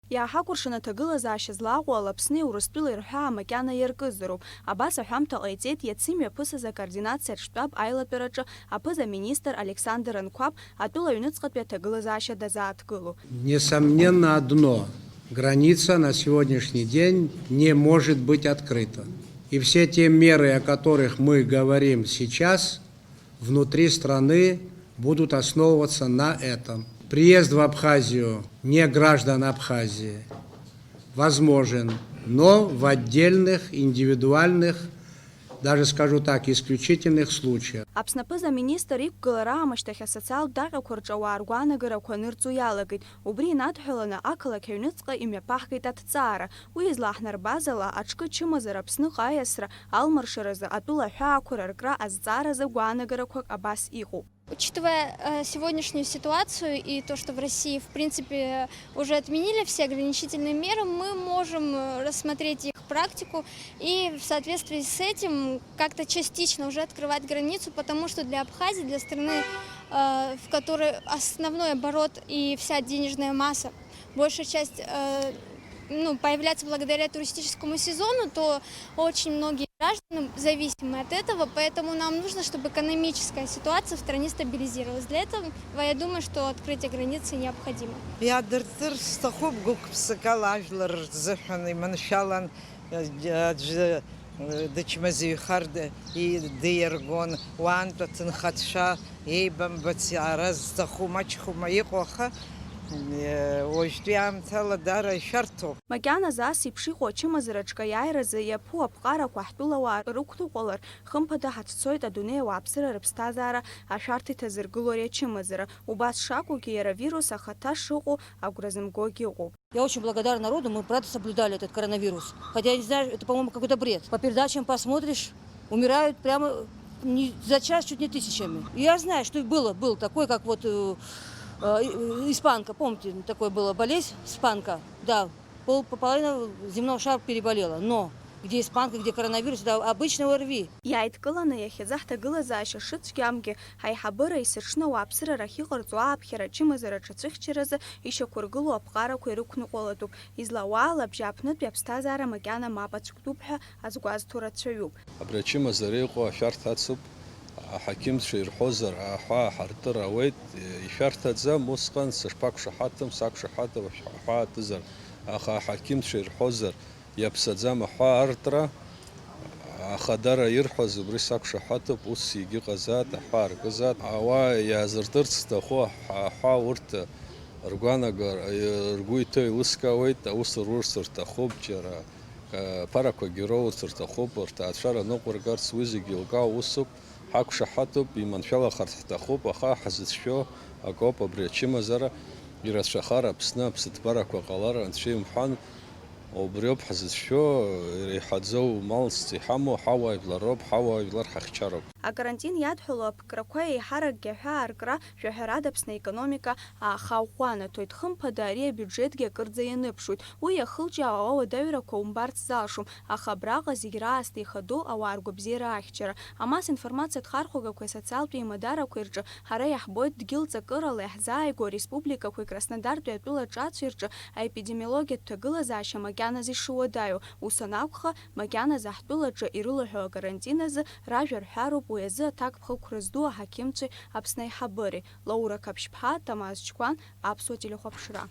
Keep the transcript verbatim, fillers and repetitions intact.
Иааҳакәыршан аҭагылазаашьа злаҟоу ала Аԥсни Урыстәылеи рҳәаа макьана иаркызароуп. Абас аҳәамҭа ҟаиҵеит иацы имҩаԥысыз акоординациа аҿтәап аилатәараҿы аԥыза-министр Александр Анқәаб атәыла аҩныҵҟатәи аҭагылазаашьа дазааҭгыло. Несомненно одно, граница на сегодняшний день не может быть открыта. И все те меры, о которых мы говорим сейчас, внутри страны будут основываться на этом. Приезд в Абхазию не граждан Абхазии возможен, но в отдельных, индивидуальных, даже скажу так, исключительных случаях. Аԥсны аԥыза-министр иқәгылара аамышьҭахь асоциалтә даҟьақәа рҿы ауаа ргәаанагарақәа анырҵо иалагеит. Убри инадҳәаланы ақалақь аҩныҵҟа имҩаԥаҳгеит аҭҵаара. Уи излаҳнарбаз ала, аҿкы чымазара Аԥсныҟа аиасра алмаршаразы атәыла аҳәаақәа раркра азҵааразы гәаанагарақәак абас иҟоуп. Учитывая, э, сегодняшнюю ситуацию и то, что в России, в принципе, уже отменили все ограничительные меры, мы можем, э, рассмотреть их практику и в соответствии с этим как-то частично уже открывать границу, потому что для Абхазии, для страны, э, в которой основной оборот и вся денежная масса, большая часть, э, ну, появляется благодаря туристическому сезону, то очень многие граждане зависимы от этого, поэтому нам нужно, чтобы экономическая ситуация в стране стабилизировалась. Для этого, я думаю, что открытие границы необходимо. Иаадыртыр сҭахуп гәык-ԥсыкала ажәлар рзыҳәан иманшәалан, аӡәы дычмазаҩхар ди-, диаргон, уаантә аҭынхацәа еибамбац ара зҭаху маҷхәма иҟоу, аха, уажәтәи аамҭала даара ишәарҭоуп. Макьаназы ас еиԥш иҟоу ачымазара аҿкаиааиразы иаԥу аԥҟарақәа ҳтәылауаа рықәныҟәалар, хымԥада ҳацәцоит адунеи ауааԥсыра рыԥсҭазаара ашәарҭа иҭазыргыло ари ачымазара. Убас шакәугьы, иара авирус ахаҭа шыҟоу агәра зымгогьы ыҟоуп. Я очень благодарна народу, мы, правда, соблюдали этот коронавирус. Хотя я не знаю, это, по-моему, какой-то бред. По передачам посмотришь, умирают прямо не, за час чуть не тысячами. Я знаю, что было, был такой, как вот, э, э, испанка, помните, такое было, болезнь испанка, да, пол, половина земного шара переболела, но где испанка, где коронавирус, это обычный ОРВИ. Иааидкыланы иахьазы ҳҭагылазаашьа шыцәгьамгьы, ҳаиҳабыра есыҽны ауааԥсыра рахь иҟарҵо ааԥхьара ачымазара аҽацәыхьчаразы ишьақәыргылоу аԥҟарақәа ирықәныҟәалатәуп, излауала абжьааԥнытәи аԥсҭазаара макьана мап ацәктәуп ҳәа азгәазҭо рацәаҩуп. Абри ачымазара иҟоу ашәарҭа ацуп, аҳақьымцәа ирҳәозар, аҳәаа ҳартыр ауеит, ишәарҭаӡам, усҟан сышԥақәшаҳаҭым, сақәшаҳаҭым, аҳәаа атызар, аха аҳақьымцәа ирҳәозар, иаԥсаӡам аҳәаа артра, ахадара ирҳәаз убри сақәшаҳаҭуп, ус егьыҟазаат, аҳәаа аркызаат. Ауаа иаазыртырц зҭаху аҳәаа урҭ ргәаанагара, ргәы иҭоу еилыскаауеит, аус рурц рҭахуп, џьара, э, ԥарақәагьы роурц рҭахуп, рҭаацәара ныҟәыргарц, уи зегьы еилкаау усуп. Ҳақәшаҳаҭуп, иманшәалахарц ҳҭахуп, аха ҳзыцәшәо акоуп абри ачымазара ирацәахар, Аԥсны аԥсыҭбарақәа ҟалар, Анцәа имҳәан, убриоуп ҳзыцәшәо, иреиҳаӡоу малс иҳамоу ҳауаажәлар роуп, ҳауаажәлар ҳахьчароуп. Акарантин иадҳәалоу аԥкрақәа еиҳаракгьы аҳәаа аркра жәаҳәарада Аԥсны аекономика ааха ӷәӷәанаҭоит, хымԥада ари абиуџьетгьы акырӡа ианыԥшуеит. Уи иахылҿиаау ауадаҩрақәа умбарц залшом, аха абраҟа зегь раасҭа ихадоу ауаа ргәабзиара ахьчара. Амасс-информациатә хархәагақәеи асоциалтә еимадарақәеи рҿы ҳара иаҳбоит дгьыл ҵакырала иаҳзааигәоу ареспубликақәеи Краснодартәи атәыла ҿацәеи рҿы аепидемиологиатә ҭагылазаашьа макьаназы ишуадаҩу. Ус анакәха, макьаназы ҳтәылаҿы ирылаҳәоу акарантин азы ражәа рҳәароуп уи азы аҭакԥхықәра зду аҳақьымцәеи Аԥсны аиҳабыреи. Лаура Қаԥшьԥҳа, Тамаз Чқәан, Аԥсуа телехәаԥшра.